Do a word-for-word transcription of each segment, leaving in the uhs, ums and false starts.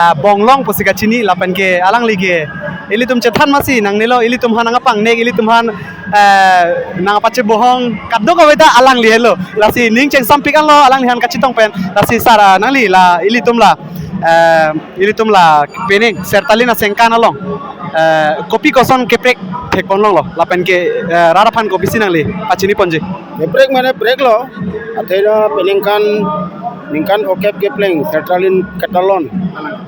ah, Bonglong pusi kachini lapen ke alangli ke ilitum chethan masi nangnelo, ilitum aphan nangpangnek, ilitum aphan, eh, nangpachebohong kadokave ta alangli helo. Lasi ning chengsampik anlo alangliphan kachetong pen. Lasi sir, ah, nangli la ilitum la, eh, ilitum la pening Sertalin asengkan along, eh, kopi koson kaprek thekponlonglo lapen ke, eh, rat aphan kopisi nangli pachiniponji? Kaprek mane preklo. Athena peningkan, ningkan phokep kepleng Sertalin katalon.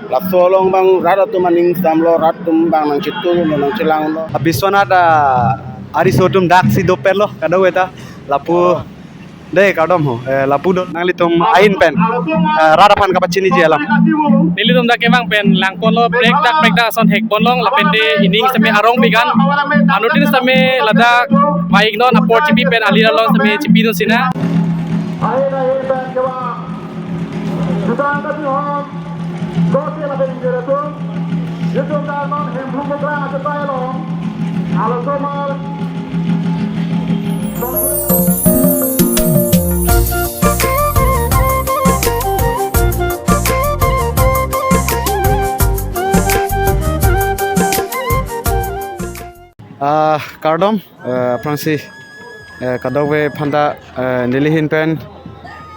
Laso along abang rat atum aning damlo, rat atum abang nangchetonglo, nangchelanglo. Biswanath, ah, ariso atum daksi doperlo kadokave ta, lapu de kardom ho, eh, lapu do nanglitum ahin pen, eh, rat aphan kapachiniji alam. Nelitum dak kevang pen langponlo, prekdak prekdak ason thekponlong lapen de ining seme arongpik an. Anuttin seme ladak baik non apor chipi pen alir along seme chipidun sinang. Ahin ahin pen kevang. Sudah kami hon. Dosi lapen ingjir atum. Yusuf Darman Hemphu Bukra ajatai along. Alo Somar. Ah, kardom, eh, aphrangsi, eh, kadokave aphanta, eh, neli ahin pen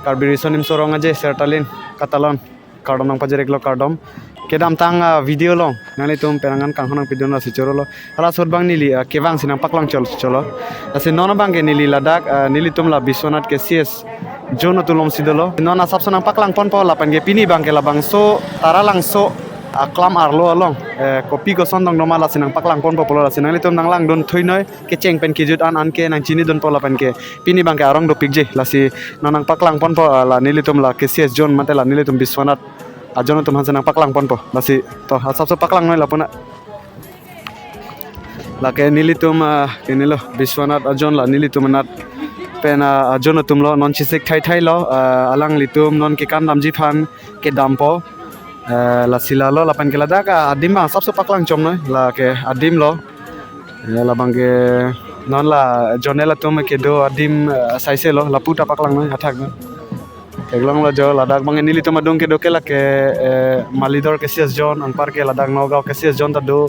Karbi Riso Nimso Rong Aje Sertalin katalon kardom nangpajir-iklo, kardom. Kedamtang, ah, video along nanglitum penang an kanghon nangpidunlo, si chorolo. Hala ahut abang neli, ah, kevang si nangpaklang chol cholo. Lasi non abang ke neli ladak, ah, nelitum la Biswanath K C S zone atum alongsi dolo. Non asapso nangpaklangponpo lapen ke pini abang ke labangso Taralangso aklam arlo along, eh, kopi koson dongdoma lasi nangpaklangponpo pulo, lasi nanglitum nanglangdun thuinoi, kecheng pen kejut an anke nangchinidunpo lapen ke pini abang ke arong dopikji, lasi non nangpaklangponpo, ah, la nelitum la K C S zone mate la nelitum Biswanath a-zone atum aphansi nangpaklangponpo. Lasi to asapso paklangnoi lapu na. Lake nelitum, ah, kenelo Biswanath a-zone, la nelitum anat pen, ah, a-zone atumlo, non chesik thaithailo, ah, alanglitum non kekan damji aphan kedampo. Eh, lasi lalo lapen ke ladak, ah, adim abang asapso paklang chomnoi, lake adimlo. Eh, labang ke non la zonal atum kedo adim, eh, saiselo, lapu ta paklangnoi athak na. Theklonglo jo, ladak abang nelitum adung kedo ke lake, eh, Malidor K C S zone, anpar ke ladak Nagaon K C S zone ta do.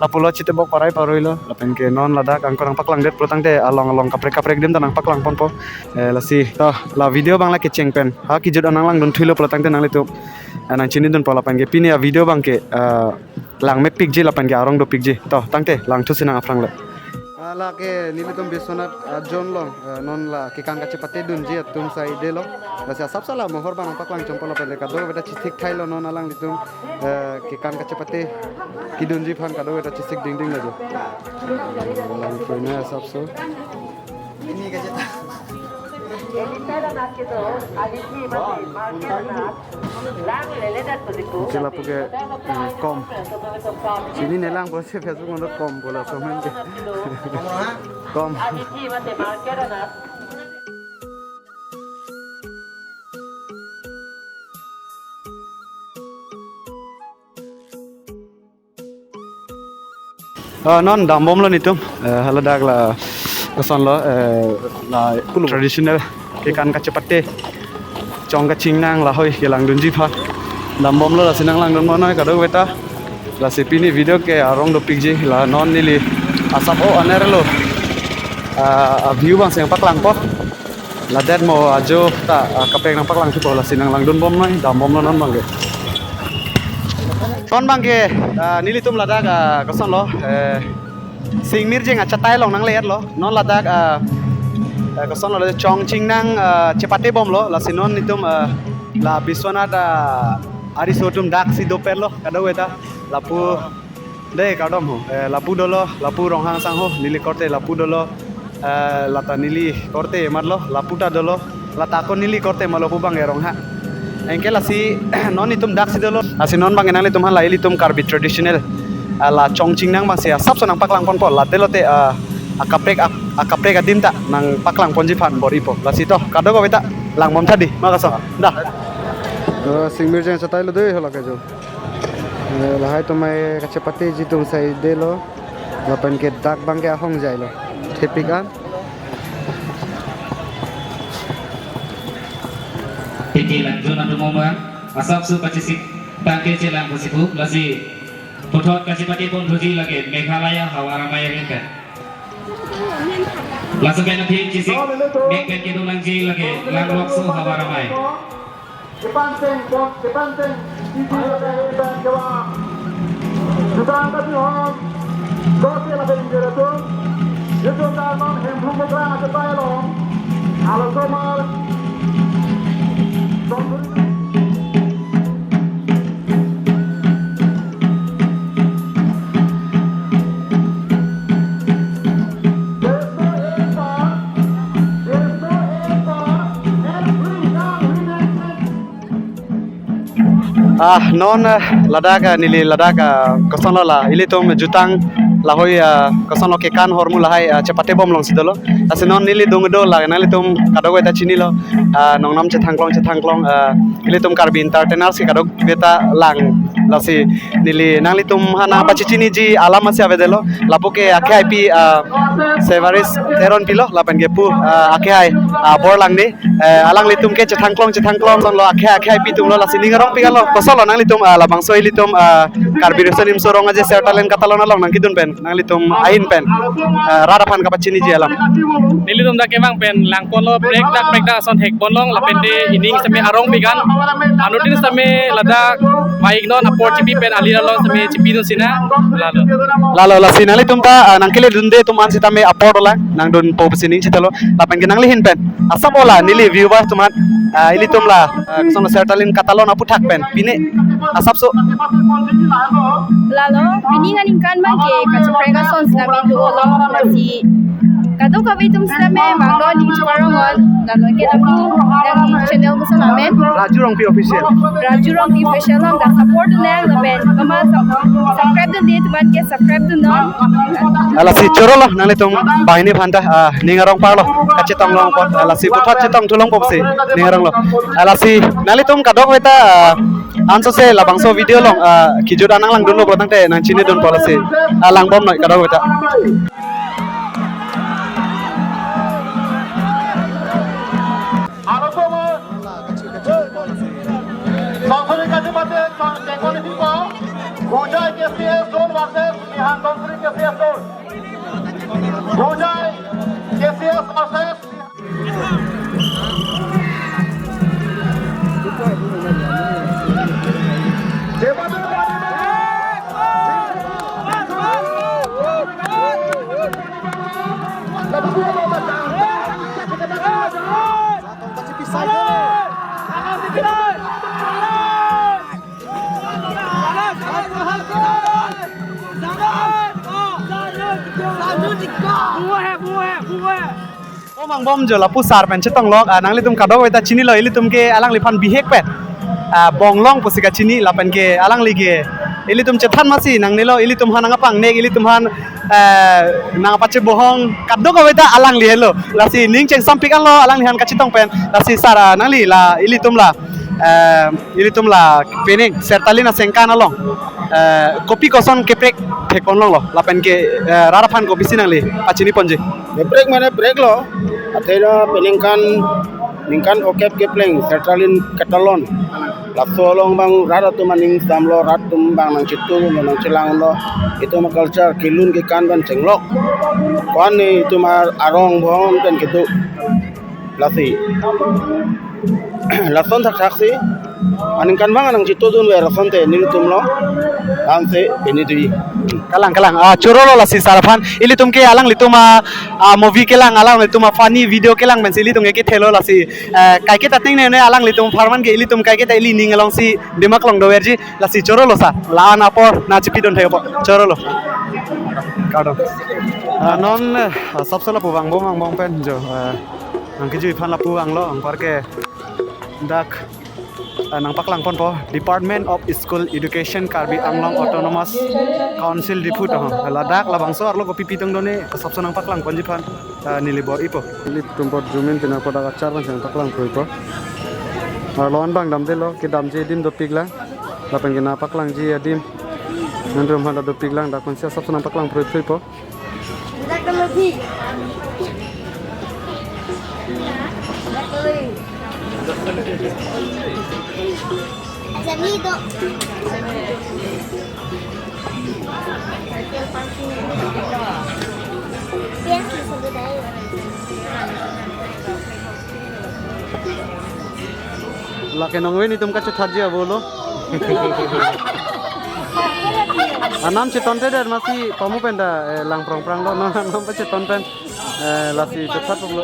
Lapulo chitebok parai paroilo, lapen ke non ladak angkor nangpaklangdet pulotangte along along kaprek kaprek adim ta nangpaklangponpo. Eh, lasi to la video abang la kecheng pen ha kejut an nanglangdun thuilo pulotangte nanglitum, eh, nangchinidunpo lapen ke pini a-video abang ke, eh, langmepikji lapen ke arong dopikji. To tangte langthusi nang aphranglo. Ah, lake nelitum Biswanath, ah, zone along, eh, non la kekan kachepatedunji atum saidelo. Lasi asapso la mohor abang nangpaklang chompo lapen ke kadokave ta chesik thailo, non alanglitum, eh, kekan kachepate kedunji aphan kadokave ta chesik dingdinglo jo. Lang puina asapso. Chela puke, eh, kom. Chini nelang pusi Facebook along kom pu laso amen ke. Kom. Ah, non dambomlo netum, eh, haladak la kosonlo, eh, la traditional kekan kachepate, chong kachingnang lahai kelangdunji aphan. Dambomlo, lasi nanglangdunbomnoi kadokave ta. Lasi pini video ke arong dopikji, la non neli asap o anerlo, ah, a-view abangsi nangpaklangpo. Ladak mo ajo ta, ah, kaprek nangpaklangthupo, lasi nanglangdunbomnoi, dambomlo non abang ke. Non abang ke, ah, nelitum ladak, ah, kosonlo, eh, Singmirjeng achatai along nangle-etlo. Non ladak, ah, eh, kosonlo, chong chingnang, ah, chepatebomlo, lasi non netum, ah, la Biswanath, ah, ariso atum daksi doperlo kadokave ta, lapu de kardom ho, eh, lapu dolo, lapu Ronghang sangho, neli korte lapu dolo, eh, lata neli korte matlo, lapu ta dolo, lata ako neli korte matlo pu abang ke Ronghang. Anke lasi non netum daksi dolo, lasi non abang ke nanglitum aphan la ilitum Karbi traditional, ah, la chong chingnang abangsi asapso nangpaklangponpo, ladelote, ah, akaprek, ak-, akaprek adim ta nangpaklangponji aphan bor-ipo. Lasi to kadokave ta langbom tha dei, ma kaso. Da. Eh, Singmirjeng achatailo dei, hala ke jo. Eh, lahai atum mai kachepateji atum saidelo. Lapen ke dak abang ke ahongjailo. Thepik an. Titi lanjun atum ma asapso kachesik Tangke chelang pusi pu, lasi puthot kachepate pon thuji lake Meghalaya Hawa Ramai ahin pen. Laso pen aphi chesik mek pen kedo nangji lake Langlokso Hawa Ramai. Kepanteng, kepanteng, titi lake pen kewa. Jutang kachihon, dosi lake ingkir atum. Jutang non Hemphu Pokra achetai along. Alo somar. Ah, non, eh, ladak, eh, neli ladak, eh, kosonlo la, ilitum jutang lahei, eh, kosonlo kekan hormu lahei, eh, chepate bom alongsi dolo. Lasi non neli dung do la, nanglitum kadokave ta chinilo, eh, nongnam chethangklong, chethangklong, eh, ilitum Karbi Entertainers ke kadokave ta lang. Lasi neli nanglitum aphan nangpachechiniji alam masi avedetlo. Lapu ke akhei pi, ah, Sevaris Teronpi lo, lapen ke pu, ah, akhei, ah, Borlangde. Eh, alanglitum ke chethangklong, chethangklong lo, akhei, akhei pi atumlo, lasi ning arongpik-anlo. Kosonlo nanglitum, ah, labangso ilitum, ah, Karbi Riso Nimso Rong Aje Sertalin Katalon along nangkedun pen nanglitum ahin pen, eh, rat aphan kapachiniji alam. Nelitum dak kevang pen langponlo, prek dak prek dak ason thekponlong, lapen te ining sitame arongpik-an. Anuttin sitame ladak bike non apor chipi pen ali along sitame chipidun sinang. Lalo. Lalo, lasi nanglitum ta, eh, nangkeledunde atum an sitame apor dolang, nangdunpo pusi ning chithalo, lapen ke nangli ahin pen. Asap ola, neli viewer atum an, eh, ilitum la, eh, kosonlo Sertalin Katalon aputhak pen pine asapso. Lalo, pini aningkan abang ke kacheprek ason sitame do-olo, lasi kadokave atum sitame manglo, ning cheparong-on. Lalo ke lapu nangli channel koson amen? Raju Rongpi Official. Raju Rongpi Official along ta support dun nang lapen mama sub-, subscribe dunde atum an ke subscribe dunnon. Ah, lasi chorolo nanglitum banghini aphan ta, ah, ning arongparlo, kachetong longpo, ah, lasi puthot chetong thu longpo pusi ning aronglo. Ah, lasi nanglitum kadokave ta, ah, ansose labangso video along, ah, kejut an nanglangdunlo pulotangte nangchinidunpo, lasi, ah, langbomnoi kadokave ta. Sonsoni kachimate, Kengkon ipo, Hojai K C S Zone versus Nihang Dhansiri K C S Zone. Hojai K C S versus Bom angbom jo lapu sar pen chetonglok, ah, nanglitum kadokave ta chinilo, ilitum ke alangliphan bihek pen, ah, Bonglong pusi kachini, lapen ke alangli ke ilitum chethan masi nangnelo, ilitum aphan nangpangnek, ilitum aphan, eh, nangpachebohong, kadokave ta alangli helo. Lasi ning chengsampik-anlo alangli aphan kachetong pen. Lasi sar, ah, nangli la ilitum la, eh, ilitum la pening Sertalin asengkan along, eh, kopi koson keprek thekponlonglo, lapen ke, eh, rat aphan kopisi nangli pachiniponji? Keprek mane preklo, athena peningkan, ningkan phokep kepleng Sertalin Katalon. Laso along abang rat atum aning damlo, rat atum abang nangchetonglo, nangchelanglo. Itum a-culture kelun kekan abang chenglok. Ko-an ne itum arong bong pen kedo. Lasi. Lason thakthak si. Aningkan abang nangchetongdun ver asonte nelitumlo. Ansi pini dui. Kalang, kalang. Ah, chorolo lasi sar aphan. Ilitum ke alanglitum a, ah, movie kelang, alanglitum a funny video kelang pensi ilitum ke kethelo, lasi, eh, kaiketa tengne ne alanglitum apharman ke ilitum kaiketa ili ning alongsi Demak along doverji, lasi chorolo sar. La-an apor nangchipidun thekpo. Chorolo. Kardom. Ah, non, eh, asapso lapu vangbom vangbom pen jo, eh, nangkejui aphan lapu vanglo, anparke dak, eh, nangpaklangponpo, Department of School Education Karbi Anglong Autonomous Council Diphu to. Ladak labangso arlo kopi pitong done, asapso nangpaklangponji aphan, eh, neli bor-ipo. Ilitum apot zoom in pina kodak achar pen nangpaklangpo. Arlo an abang damdelo, kedamji adim dopiklang. Lapen ke nangpaklangji adim. Nangdrum aphan dopiklang, dak pensi asapso nangpaklang phruitphruitpo. Kami do. Biar kisah budaya. Lake nangve netum kachethakji avelo. Anam chetonte der masi pamu pen ta, eh, lang prong prong lo, non anam pa cheton pen, eh, lasi chethat lo.